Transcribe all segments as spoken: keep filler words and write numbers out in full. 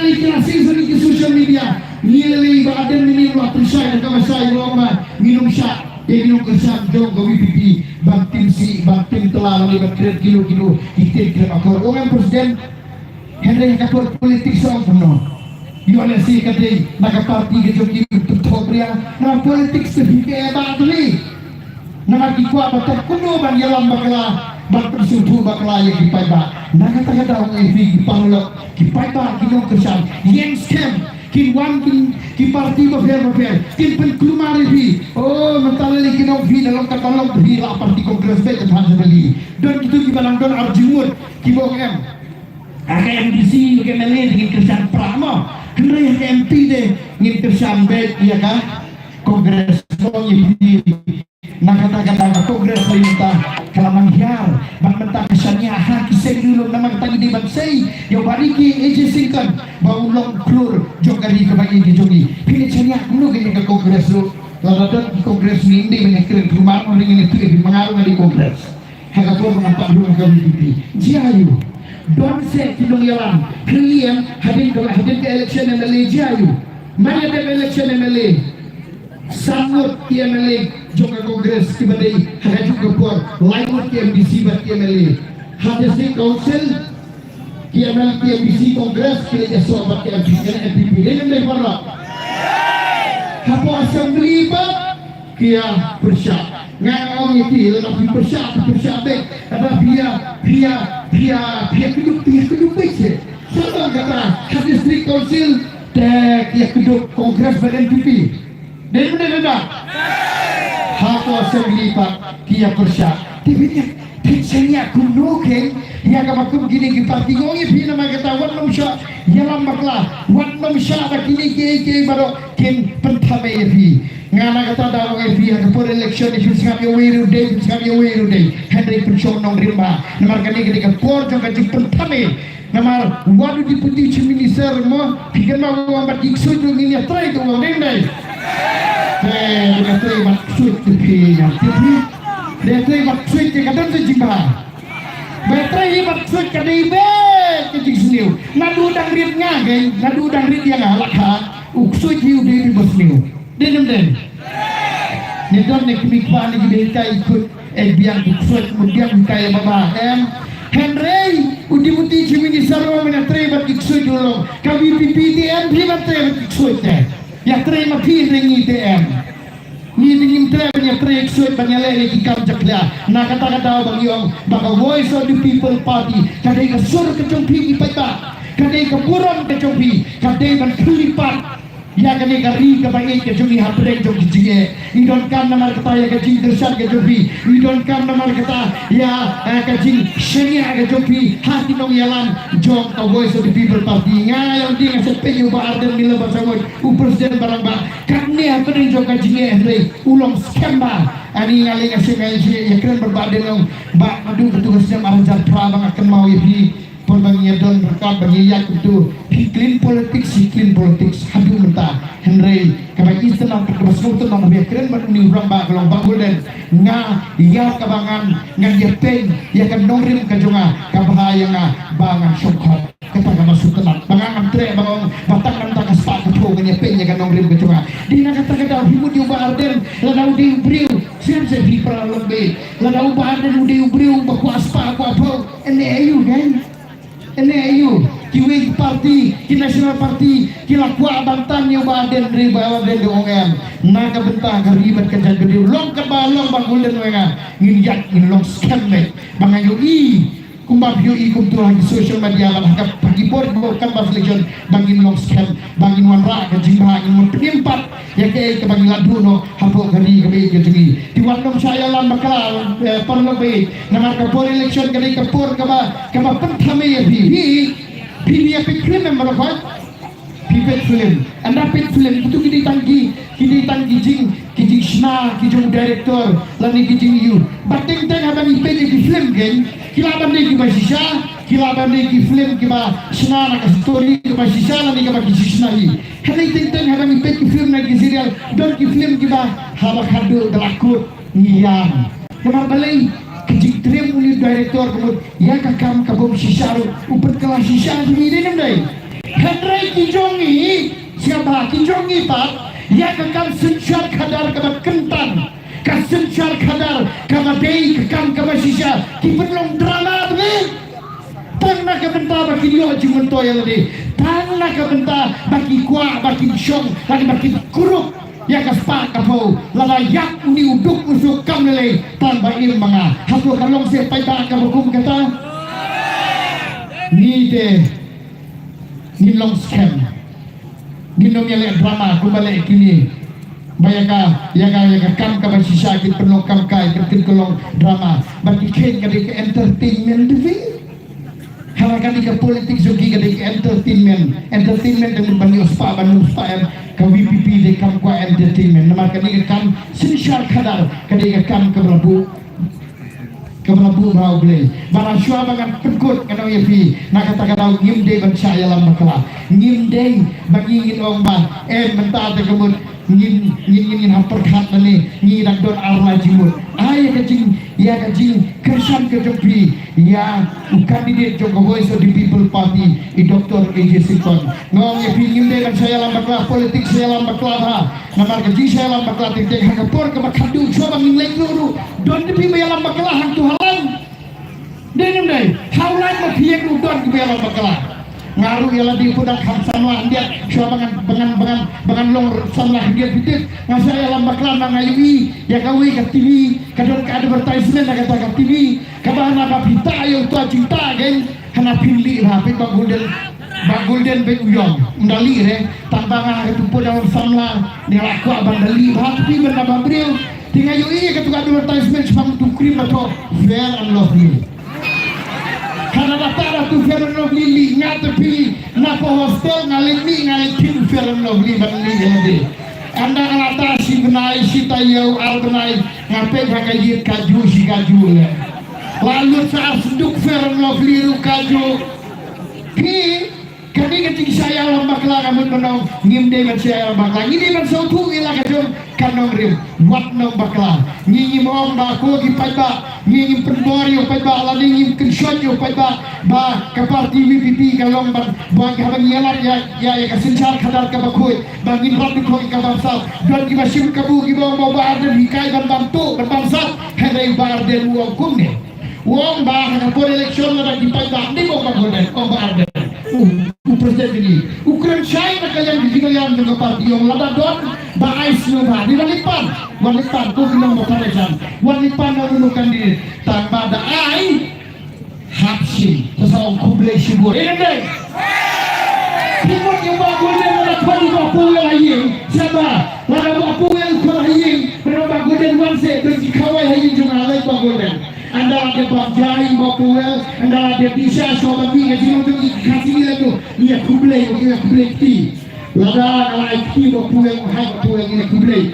Lei ki la sih sha ki social media. Ngi lei ba hadien mynne la pynshai da kaba shai, long ba ngi nong shah ïa ki nongkyrshan jong ka V P P ban tim sih, ban tim tla lane ban kren kino kino ki ktien kren akor. Ong em President, hynrei ha ka por politics ong kumno? Ïoh lehse ka dei na ka party ka jong ki, u pynthok ria. Na politics te phi ka ïa ba dei. Namar ki kwah ba tang kumno ban ïalam bakla, ban pynsngewthuh bakla ïa ki paidbah. Na kata ka daw ong ïa phi ki paralok, ki paidbah, ki nongkyrshan, ïeng skhem, kin wan kin, ki party bapher bapher kin pynkulmar ïa phi. Oh, mynta lei ki nong phi, na long kata long phi la party Congress beit, ka than sa bali. Don kito kiba nang don arjumut, kiba ong em, ha ka M D C, ha ka M L A te ngin kyrshan pra mo, hynrei ha ka M P te ngin kyrshan beit ïa ka Congress mo. Ïa phi, na kata ka daw ka Congress lei mynta ka la nang hiar, bad mynta ka shaniah ha ki seng riewlum. Namar kata ngi dei ban sei ïa u Bah Ricky A J Syngkon ba u long khlur jong ka ri kaba ïeit ka jong ngi. Phin ïa shaniah kumno ïa ka Congress ruh? Lada don ki Congress ngi dei ban ïa kren kumno, ngi ïa kren kumno, nga ruh nga dei Congress. Ha ka por ba ngan pat rung ha ka V P P. Jia aïu? Don seh ki nongïalam. Hynrei em, hadien ka, hadien ka election M L A jia aïu? Mano dep election M L A? San ngut ki M L A jong ka Congress kiba dei ha kajuh ka por, lai ngut ki M D C bad ki M L A. Ha District Council ki M L A, ki M D C Congress ki la ïasoh bad ki M P, M P P. Dei ne em dei, paralok? Hapoh Assembly pat ki ïa pyrshah. Nga ong ïa phi, lada phi pyrshah, phi pyrshah beit. Lada phi ïa, phi ïa, phi ïa, phi ïa kdup, phi ïa kdup beit seh. Sa tang kata, ha District Council te ki ïa kdup Congress bad N P P. Dei ne em dei, da? Hapoh Assembly pat ki ïa pyrshah. Te phi ïa, phi shaniah kumno kein ïa kaba kum kine ki party? Nga ong ïa phi namar kata, wat nym shah ïalam bakla, wat nym shah ba kine kiei kiei baroh kin pynthame ïa phi. Nga na kata daw ong ïa phi, ha ka por election phin sngap ïa uwei ruh dei, phin sngap ïa uwei ruh dei. Hynrei pynshong nongrim bha. Namar kane ka dei ka por jong ka jingpynthame. Namar wat u Deputy Chief Minister mo, phi kynmaw u ong bad ki ksuid ruh ngin ïatrei, u ong, dei ne em dei? Te ïatrei bad ksuid te phi ïa, te phi. Ïatrei bad ksuid te ka don te jingbha. Ba ïatrei bad ksuid ka dei beit ka jingsniew. Naduh dang rit nga kein, naduh dang rit ïa nga la kha, u ksuid hi u dei u basniew. Dei ne em dei? Ngi don ne ki kmie kpa ne kiba hikai, kut, eh, biang ki ksuid, mut biang hikai ba ba, em. Hynrei u Deputy Chief Minister u ong men ïatrei bad ki ksuid, u long ka V P P te em, phi ban trei bad ki ksuid te. Ïatrei ma phi hynrei ngi te em. Ngi te ngim trei ban ïatrei ksuid ban ïaleh ïa ki kam jakhlia. Na kata ka daw ba ngi ong ba ka Voice of the People Party ka dei ka sur ka jong phi ki paidbah, ka dei ka burom ka jong phi, ka dei ban pynlip pat ïa kane ka ri kaba ïeit ka jong ngi hapdeng jong ki jingeh. Ngi donkam namar kata ïa ka jingkyrshan ka jong phi. Ngi donkam namar kata ïa, eh, ka jingshaniah ka jong phi ha ki nongïalam jong ka Voice of the People Party. Nga ïa lade nga sa peit ïa u Bah Ardent Miller Basaiawmoit, u President ba rangbah. Katne hapdeng jong ka jingeh hynrei u long skhem bha. Ani nga lei nga sngewsih ïa kren bad Bah Ardent, long Bah, naduh katu ka snem ar hajar phra ba nga kynmaw ïa phi. Por ba ngi ïa don ryngkat, ba ngi ïaid kumtu, phi clean politics, phi clean politics haduh mynta. Hynrei kaba itynnad, kaba sngewtynnad, ba ïa kren bad une u rangbah ka long Bah Golden, nga ïa kaba ngan, ngan ïa peit ïa ka nongrim ka jong nga, ka bha ïa nga ba ngan shongkhot. Kata kaba sngewtynnad ba nga ngam treh ba nga ong ba tang namar ka spah ka phew ngan ïa peit ïa ka nongrim ka jong nga. Dei na kata ka daw phi mut ïa u Bah Ardent, lada u dei u briew, sngewsih phi para lok beit, lada u Bah Ardent u dei u briew ba kwah spah kwah phew, ane aïu kan? Ane aïu? Kiwei ki party, ki National Party ki la kwah ban tan ïa u Bah Ardent, hynrei Bah Ardent u ong em, na ka bynta ka ri bad ka jaitbynriew, long katba long Bah Golden, wei nga ngin ïaid ngin long skhem beit. Ba nga ïohi kumba phi ïohi kumtu ha ki social media bad ha ka, ha ki bor, bor canvass election, ba ngin long skhem, ba ngin wanrah ka jingbha, ngin wan pynim pat ïa kaei kaba ngi la duh noh hapoh ka ri kaba ïeit ka jong ngi. Te wat nym shah ïalam bakla, eh, paralok ba ïeit. Namar ka por election ka dei ka por kaba, kaba pynthame ïa phi. Phi, phi ïa peit film em, paralok? Phi peit film. Ynda peit film, kito ki dei tang ki, ki dei tang ki jing, ki jingshna ki jong u director lane ki jing ïa u. Bad teng teng haba ngi peit ïa ki film kein, ki lah ban dei kiba shisha, ki lah ban dei ki film kiba shna na ka story kaba shisha lane kaba ki shna hi. Hynrei teng teng haba ngi peit ki film na ki serial, don ki film kiba haba khadduh da la kut ngi ïam. Namar balei? Ka jingtrei une u director ka mut ïa ka kam ka bym shisha ruh u pynkylla shisha ïa ngi, dei ne em dei? Hynrei ki jong ngi, sngewbha, ki jong ngi pat, ïa ka kam synshar khadar kaba kyntang, ka synshar khadar kaba dei ka kam kaba shisha, ki pynlong drama te. Tang na ka bynta ba kin ïoh jingmyntoi ïa lade, tang na ka bynta ba ki kwah, ba kin shong, lane ba kin kurup ïa ka spah ka phew, lada ïap une u duk u suk kam lei lei, tang ba im ma nga. Hato ka long seh paidbah kaba kum kata? Ngi te ngin long skhem. Ngin ym ïaleh drama kumba leh kine. Ba ïa ka, ïa ka, ïa ka kam kaba shisha kin pynlong kam kai, kin, kin pynlong drama. Ba ki kheiñ ka dei ka entertainment te phi. Haba ka dei ka politics jong ki ka dei ka entertainment. Entertainment te mut ban ïoh spah, ban ym spah em. Ka V P P dei kam kwah entertainment. Namar ka dei ka kam synshar khadar, ka dei ka kam kaba la buh, kaba la buh bha U Blei. Bad shuwa ba ngan pynkut ngan ong ïa phi, na kata ka daw ngim dei ban shah ïalam bakla. Ngim dei ba ngi ngin ong ba, eh, mynta te ka mut ngin, ngin, ngin, ngin hap pyrkhat lane ngi dang don ar lai jingmut. Ai ïa ka jing, ïa ka jingkyrshan ka jong phi ïa u candidate jong ka Voice of the People Party, i Doctor A J Syngkon. Nga ong ïa phi, ngim dei ban shah ïalam bakla, politics shah ïalam bakla bha. Namar ka jingshah ïalam bakla te te ha ka por kaba khadduh shuwa ba ngin leit ruh ruh, don te phi ba ïalam bakla hangto ha lain. Dei ne ym dei? Ha u lain ma phi ïa u don kiba ïalam bakla. Nga ruh ïa lade pud dang kham samla khyndiat, shuwa ba ngan, ba ngan, ba ngan, ba ngan long samla khyndiat beit, nga shah ïalam bakla namar nga ïohi ïa kawei ka T V, ka don ka advertisement na kata ka T V, kaba hana ba phi tah ïa uta jingtah kein, hana phin lih bha, peit Bah Golden, Bah Golden beit u ïong, ym da lih re, tang ba nga ha katu pud dang long samla, ne la kwah ban da lih bha, phi ban da ba briew, Te nga ïohi ïa katu ka advertisement shaphang utu u cream ba thoh Fair and Lovely. Hana ba tah da utu Fair and Lovely, lih nga te phi na ka hostel, nga leit mih, nga leit khie Fair and Lovely ban lih ïa lade. Ynda nga la tah shi bnai, shi taïew, ar bnai, nga peit ha ka ïit kajuh shi kajuh leh. La lut sa ar senduk Fair and Lovely ruh kajuh. Phi Kane ka jingshah ïalam bakla, nga mut ban ong, ngim dei ban shah ïalam bakla. Ngi dei ban sngewthuh ïa la ka jong ka nongrim. Wat nong bakla. Ngi ngim ong ba ko ki paidbah, ngi ngim pynbor ïa u paidbah, lane ngim kynshoh ïa u paidbah ba ka party V P P ka long ban, ba haba ngi ïalap ïa, ïa, ïa ka synshar khadar kaba khuid, ba ngin rat dkhot ïa ka bamsap. Don kiba shim kabu kiba ong ba u Bah Ardent hikai ban bam tuh, ban bamsap. Hynrei u Bah Ardent u ong kumne. U ong ba ha ka por election lada ki paidbah, ym dei u ong Bah Golden, u ong Bah Ardent. U, u president jong ngi. U kren shai na ka liang ki jingïalam jong ka party, u ong lada don ba ai sngewbha, dei ban leit pan. Wan leit pan, ko ki nong ba pan election. Wan leit pan na uno uno u candidate. Tang ba da ai, hap shim. Te sa ong khublei shibun. Dei ne ym dei? Phi mut ïa u Bah Golden lada khot ïa u Bah Powell ha ïing. Sngewbha. Lada u Bah Powell u khot ha ïing. Lada u Bah Golden wan seh, don ki khawai ha ïing jong nga, leit Bah Golden. Ynda la dep bam ja ïa u Bah Powell, ynda la dep dih sha shuwa ban mih ka jinglong jong ngi ki Khasi ngi leh kumno? Ngi ïa khublei, ngi ïa khublei kti. Lada nga la ai kti u Bah Powell, nga hai u Bah Powell, ngi ïa khublei.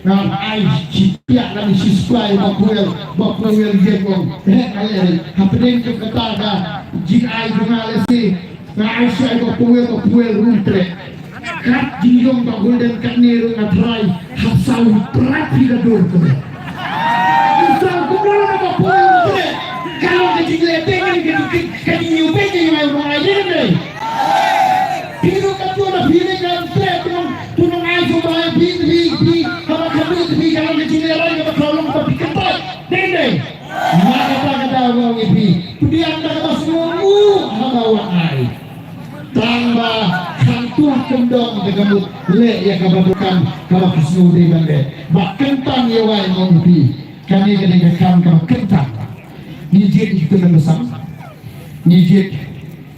Nga ai shi piak lane shi spah ïa u Bah Powell, u Bah Powell u ïeng u ong, eh, nga leh, hapdeng jong kata ka jingai jong nga lehse, nga ai sha u Bah Powell, u Bah Powell ruh u treh. Kat jingjong Bah Golden katne ruh nga tharai ha saw prat phi ka dur kumne. Saw kumno la Bah Powell u treh. Ka long ka jingleh beiñ, ka jing, ka jingñiew beiñ ka jong nga, jong nga, dei ne ym dei? Phi ruh katto da phi leh ka treh, tu nong, tu nong ai sngewbha ïa phi, phi, phi, haba khadduh phi ka long ka jinglehraiñ kaba khraw long ba phi kyntait, dei ne ym dei? Nga kata kata nga ong ïa phi, pdiang da kaba sngewnguh haba wan ai. Tang ba khang tuh kyndong te ka mut leh ïa kaba donkam, kaba ka sngew dei ban leh. Ba kyntang ïa wai, nga ong ïa phi. Kane ka dei ka kam kaba kyntang. Ngi jied ïa ki kynhun basan. Ngi jied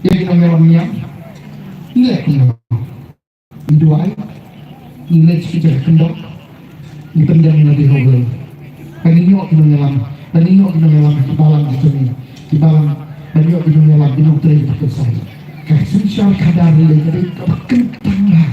ïa ki nongïalam niam. Ngi leh kumno? Ngi duwai. Ngi leit sha ki jaka kyndong. Ngi pyndem ïa lade ha u Blei. Ba ngin ïoh ki nongïalam, ba ngin ïoh ki nongïalam ki balang ki jong ngi, ki balang, ba ngin ïoh ki nongïalam, ki nongtrei, ki nongkyrshan. Ka synshar khadar lei ka dei kaba kyntang bha.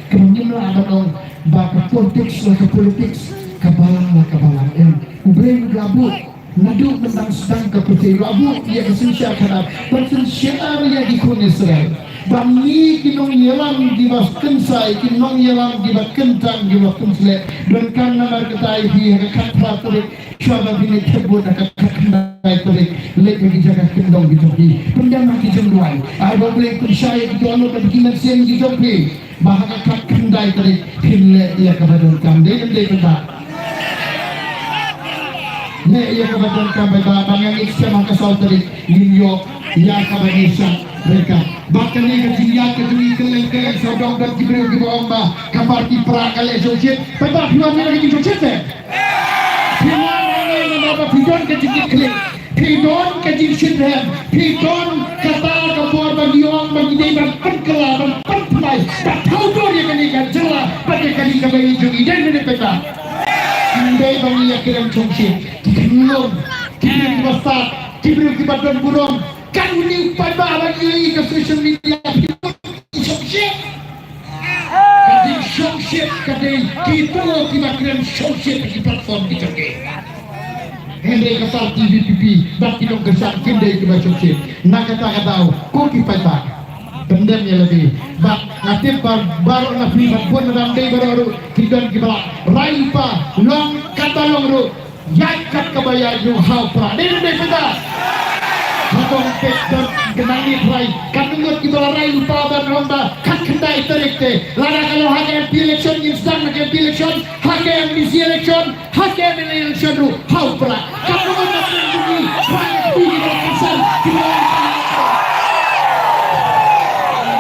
Kaba ngim lah ban ong ba ka politics la ka politics, ka balang la ka balang, em. U Blei u la buh naduh mynta sdang ka pyrthei, u la buh ïa ka synshar khadar ban synshar ïa ki khun Israel. Ba ngi ki nongïalam kiba kynsai, ki nongïalam kiba kyntang, kiba kynsleh. Donkam namar kata ïa phi ha ka khatphra tarik, shuwa ba phin ïa thep vote ha ka khatphra khyndai tarik leit na ki jaka kyndong ki jong ki. Pyndem ha ki jingduwai. Ai ba U Blei pynshai ïa ki dohnud bad ki mynsiem ki jong phi. Ba ha ka khatkhyndai tarik phin leh ïa kaba donkam. Dei ne em dei paidbah? Leh ïa kaba donkam paidbah, ba nga ngeit skhem ha ka saw tarik ngin ïoh ïa kaba ngi shah ryngkat. Bad kane ka jingïaid ka jong ngi kylleng kylleng sawdong don ki briew kiba ong ba ka party Prah ka leh shongshit. Paidbah, phi wan ïa ka jingshongshit te? Phi wan hangne namar ba phi don ka jingkitkhlieh, phi don ka jingshitrhem, phi don kata ka por ba ngi ong ba ngi dei ban pynkylla, ban pynthymmai, ban thaw dur ïa kane ka jylla bad ïa kane ka bai jong ngi. Dei ne em paidbah? Ym dei ba ngi ïa kren shongshit. Ki khynnah, ki briew kiba stad, ki briew kiba don burom. Kan uni u paidbah ba ngi ïohi ka social media, phi wan ki shongshit. Ka jingshongshit ka dei kito kiba kren shongshit ha ki platform ki jong ki. Hynrei ka party V P P bad ki nongkyrshan kim dei kiba shongshit. Na kata ka daw ko ki paidbah, pyndem ïa lade. Bad nga tip ba baroh na phi bad bun na dang dei baroh ruh ki don kiba la rai lypa long kata long ruh. Ïaid kat kaba ïaid ruh ha u Prah. Dei ne em dei paidbah? Hato phi don ka nang ïa trai? Kat ngut kiba la rai lypa ban ong ba khatkhyndai tarik te, lada ka long ha ka M P election ngin sdang na ka M P election, ha ka M D C election, ha ka M L A election ruh ha u Prah. Kat ngut na phi ruh ki Prah ki kiba la kasar kiba la.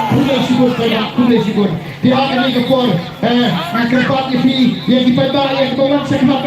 Khublei shibun paidbah, khublei shibun. Te ha kane ka por, eh, nga kyrpad ïa phi, ïa ki paidbah, ïa kiba wan shakhmat